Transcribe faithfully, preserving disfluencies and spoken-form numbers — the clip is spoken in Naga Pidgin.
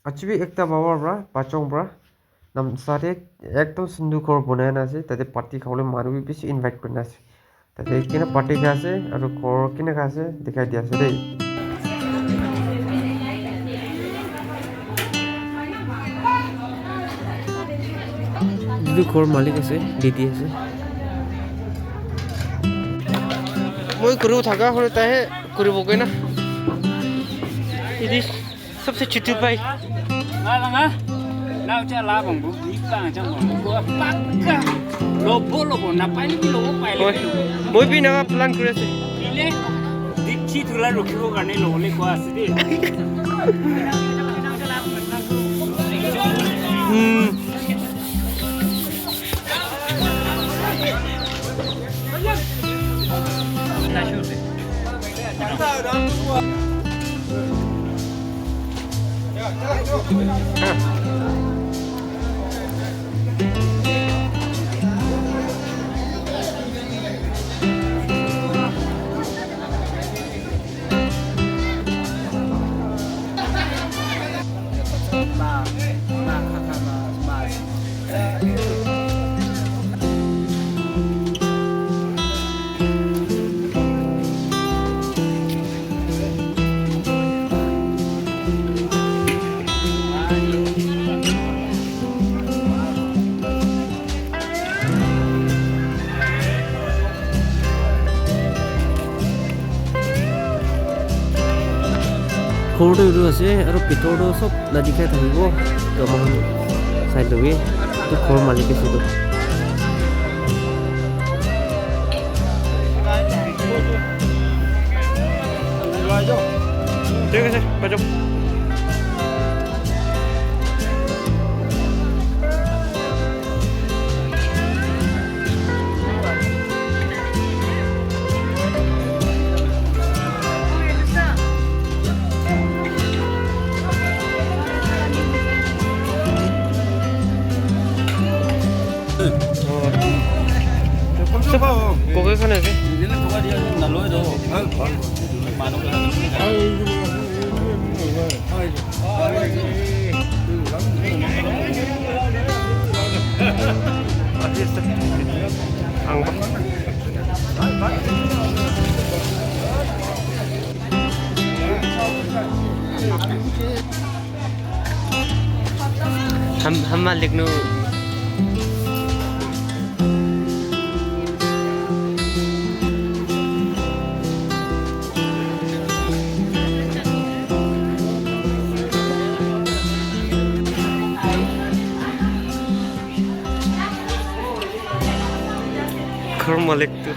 Aji bi ekta baba pra, bachong pra, namsa te ekdom sundur ghor banai na ase. Tate party khabole manu bi bishi invite kurina ase. Tate kina party kha ase, aru ghor kina kha ase, dikhai di ase dei. Etu ghor malik ase, didi ase. Moi kuribo thaka hoile tai he kuribo koi na. Etu sabse chutu bhai. Nga la nga. Lao cha la bang bu, ni pa cha bang bu, ko pakka. Lobo lobo, na pai ni lobo, pai ni lobo. Moi bi na plan kuri ase. Ile, dikchi thula rukhibo karne lobo le ko ase de. Hmm. Ghor tu etu ase, aru bithor tu sob na dikhai thakibo. Toh moikhan sai lobi, etu ghor malik ase etu. Thik ase, bye bye. Koke khan ase. Ham, ham malik nu. Ghor malik tu.